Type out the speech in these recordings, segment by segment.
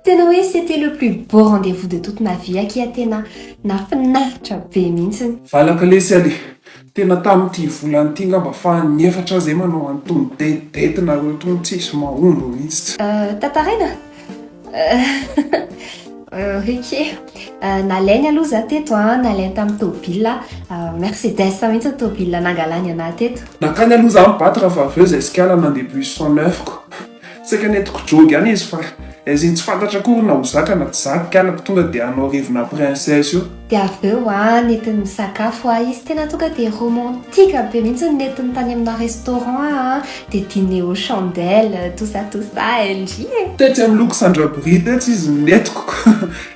Tena hoe c'était le plus beau rendez-vous de toute ma vie akia tena nafinaritra be mihitsiny. Valaka lesy ale, tena tamin'ity volana ity ngamba faha efatra aho zay manao an'itony date date nareo itony tsisy mahomby mihitsy. Tantaraina? Ok, nalainy aloha za teto an, nalainy tamin'ny tôbila, Mercedes mihitsy ny tôbila nangalany anah teto. Nankany aloha za mi-battre fa avy eo zay sikala nandeha bus 109 ko. Saika nentiko jogy any izy fa izay tsy fantatra akory na ho zaka na tsy zaka kalako tonga dia hanao revina princesse io. Dia avy eo a nentiny nisakafo aho izy tena tonga dia romantique be mihitsy ny nentiny tany amina restaurant a dia dîner aux chandelles tout ça tout ça LJ e. Tetsy amin'ny loko Sandra Brie tetsy izy no nentiko ko.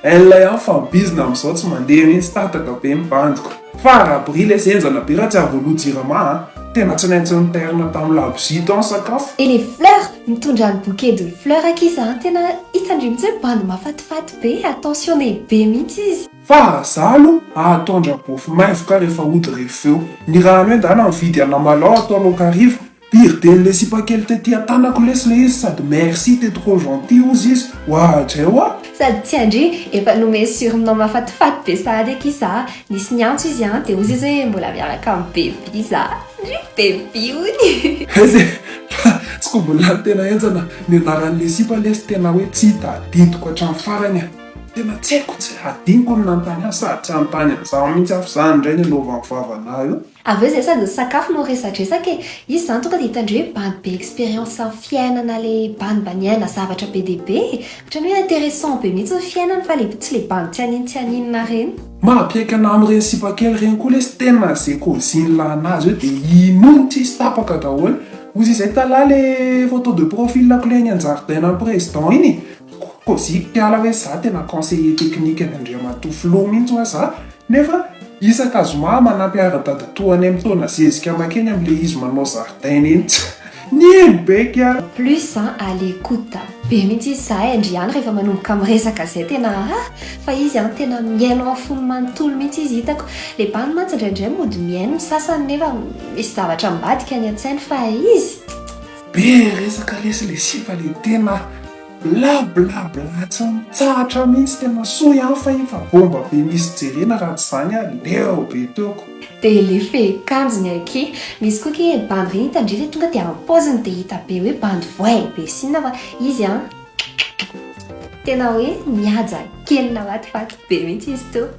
Ela ihany fa bizina amin'izao tsy mandeha mihitsy tataka be ny bandiko. Fa raha brie lesy henjana be raha tsy avoaloha jirama a! Tena tsy naintsy nitairina tamin'ny labozia tao ny sakafo. Et les fleurs! Mitondra ny bouquet de fleurs akia za an! Tena hitandremo mihitsy hoe bandy mahafatifaty be, attentionné be mihitsy izy. Fa za aloha ahatondra bofy maivoka rehefa hody rehefa eo. Ny rano eo ndana mividy anamalao atao laoka hariva. Birden'le sipa kely tety an-tanako lesy le izy sady merci t'es trop gentil ozy izy, oadray oa! Sady tsy andry efa nomeny surnom mahafatifaty be sahady akia za, nisy niantso izy an, dia ozy izy hoe mbola miaraka amin'i baby za, ndry baby ony. Aiza e! Fa tsy ko mbola tena henjana ny anaran'le sipa lesy tena hoe tsy tadidiko hatramin'ny farany a! Tena tsy haiko, tsy hadinoko ny nanontany azy sady tsy hanontany an'izaho mihitsy aho f'izany indray ny anaovany vava anah eo. Avy eo zay sady nisakafo no resadresaka e! Izy zany tonga de hitandreo hoe bandy be expérience am fiainana le bandy mba niaina zavatra be dia be e! Otrany hoe intéressant be mihitsy ny fiainany fa le tsy le bandy tsy hanin tsy haninona reny. Mampiaiky anah amin'ireny sipa kely ireny koa lesy tena ze kôziny lahin'azy eo de inono tsisy tapaka daholo. Ozy izay talah le photo de profil-ko le eny an-jaridainan'ny président iny e! Kôziko kiala hoe za tena conseiller technique an'i Andriamatoa Filoha mihitsy hoa za nefa isaka zoma manampy ara-dadatoa anay mitaona zezika makeny amle izy manao zaridaina eny tsy nino be kiala. Plus an à l'écoute be mihitsy izy za Andriana rehefa manomboka miresaka zay tena ah fa izy an tena mihaino amin'ny fony manontolo mihitsy izy hitako le bandy mantsy indraindray mody mihaino ny sasany nefa misy zavatra ambadika any an-tsainy fa izy Be resaka lesy le sipa le tena bla bla bla tsy mitsahatra mihitsy tena soa ihany fa iny fa bomba be misy jerena raha tsy zany aho leo be teo ko. Dia le fehikanjony akia. Misy koa akia bandy reny hitandreo le tonga dia amin'ny paoziny dia hita be hoe bandy voay be sy inona fa izy an tena hoe mihaja kely nahafatifaty be mihitsy izy teo.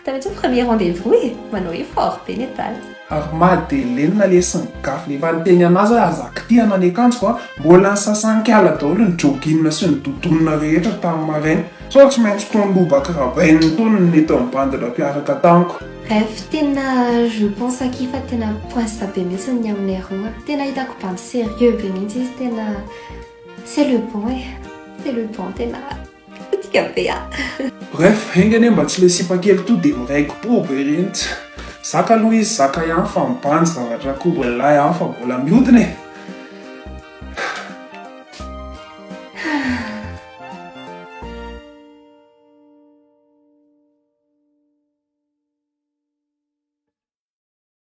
Hitanao tsy premier rendez-vous e! Manao effort be ny adala. Ary Madeleine lesy ny gafy le efa niteny anazy hoe aza kitihana ny akanjoko a, mbola nisasan-kiala daholo ny jogging sy ny doudoune rehetra tamin'ny maraina, sao tsy maintsy tony lobaka rabain'ny tony ny nentin'ny bandy nampiaraka tamiko. Bref, tena je pense akia fa tena poince be mihitsy ny aminay roa, tena hitako bandy sérieux be mihitsy izy, tena c'est le bon e, c'est le bon tena. Potika be a! Bref, enga anie mba tsy le sipa kely to de miraiki-po be reny tsy zaka aloha izy zaka ihany fa mibanjy zavatra koa mbola ihany fa mbola miodina e!